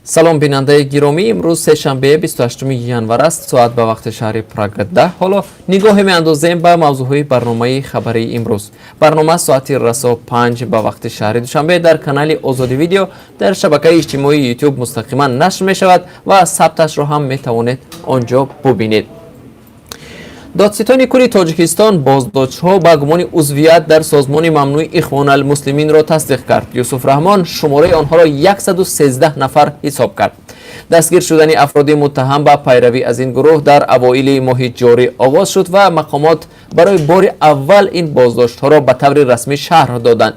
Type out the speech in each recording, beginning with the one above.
Салом, бинандаи гиромӣ. Имрӯз сешанбе, 28 январ аст. Соат ба вақти шаҳри Прага 10. Ҳоло нигоҳе меандозем ба мавзӯъҳои барномаи хабарии имрӯз. Барнома соати расо 5 ба вақти шаҳри Душанбе дар канали Озодӣ Видео дар шабакаи иҷтимоии Ютуб мустақиман нашр мешавад ва сабташро ҳам метавонед он ҷо бубинед. Додситони кулли Тоҷикистон боздоштҳо ба гумони узвият дар созмони мамнӯи Ихвоналмуслиминро тасдиқ кард. Юсуф Раҳмон шумораи онҳоро 113 нафар ҳисоб кард. Дастгир шудани афроди муттаҳам ба пайравӣ аз ин гурӯҳ дар авоили моҳи ҷорӣ оғоз шуд ва мақомот барои бори аввал ин боздоштҳоро ба таври расмӣ шарҳ доданд.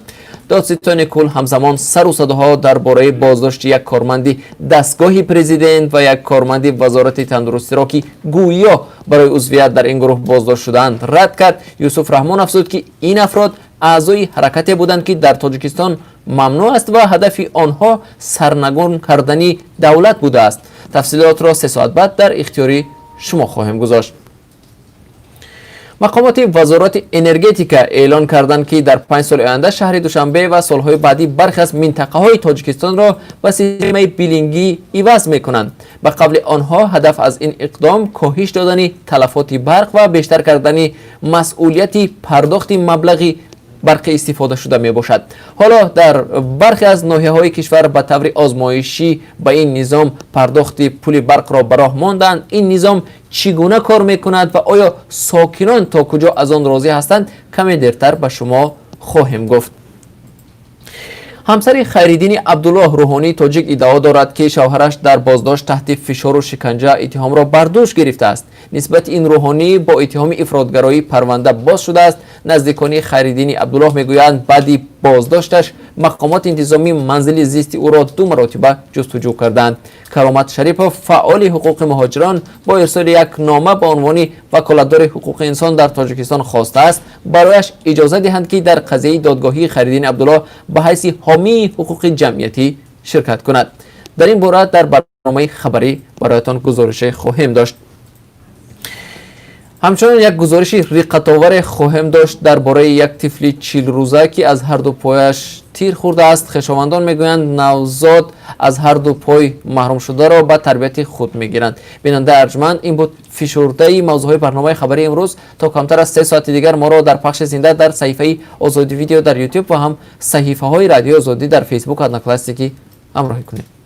Додситони кул ҳамзамон сару садоҳо дар бораи боздошти як корманди дастгоҳи президент ва як корманди Вазорати тандурустиро, ки гӯё барои узвият дар ин гурӯҳ боздошт шудаанд, рад кард. Юсуф Раҳмон афзуд, ки ин афрод аъзои ҳаракате буданд, ки дар Тоҷикистон мамнӯъ аст ва ҳадафи онҳо сарнагун кардани давлат будааст. Тафсилотро 3 соат баъд дар ихтиёри шумо хоҳем гузошт. Мақомоти Вазорати энергетика эълон карданд, ки дар 5 соли оянда шаҳри Душанбе ва солҳои баъдӣ бархе аз минтақаҳои Тоҷикистонро ба системаи биллингӣ иваз мекунанд. Ба қавли онҳо, ҳадаф аз ин иқдом коҳиш додани талафоти барқ ва бештар кардани масъулияти пардохти маблағи барқи истифодашуда мебошад. Ҳоло дар бархе аз ноҳияҳои кишвар ба таври озмоишӣ ба ин низом пардохти пули барқро ба роҳ монданд. Ин низом чӣ гуна кор мекунад ва оё сокинон то куҷо аз он розӣ ҳастанд, каме дертар ба шумо хоҳем гуфт. Ҳамсари Хайриддини Абдуллоҳ, рӯҳонии тоҷик, иддао дорад, ки шавҳараш дар боздошт таҳти фишору шиканҷа иттиҳомро бар дӯш гирифтааст. Нисбати ин рӯҳонӣ бо иттиҳоми ифротгароӣ парванда боз шудааст. Наздикони Хайриддини Абдуллоҳ мегӯянд, баъди боздошташ мақомоти интизомӣ манзили зисти ӯро ду маротиба ҷустуҷӯ карданд. Каромат Шарипов, фаъоли ҳуқуқи муҳоҷирон, бо ирсоли як нома ба унвони ваколатдори ҳуқуқи инсон дар Тоҷикистон хостааст, барояш иҷоза диҳанд, ки дар қазияи додгоҳии Хайриддини Абдуллоҳ ба ҳайси ҳомии ҳуқуқи ҷамъиятӣ ширкат кунад. Дар ин бора дар барномаи хабарӣ бароятон гузорише хоҳем дошт. Ҳамчунин як гузориши риққатоваре хоҳем дошт дар бораи як тифли 40-рӯза, ки аз ҳарду пояш тир хӯрдааст. Хешовандон мегӯянд, навзод аз ҳарду пой маҳрумшударо ба тарбияти худ мегиранд. Бинандаи арҷманд, ин буд фишурдаи мавзӯъҳои барномаи хабарии имрӯз. То камтар аз 3 соати дигар моро дар пахши зинда дар саҳифаи Озодӣ Видео дар Ютуб ва ҳам саҳифаҳои Радиои Озодӣ дар Фейсбук, Одноклассники ҳамроҳӣ кунед.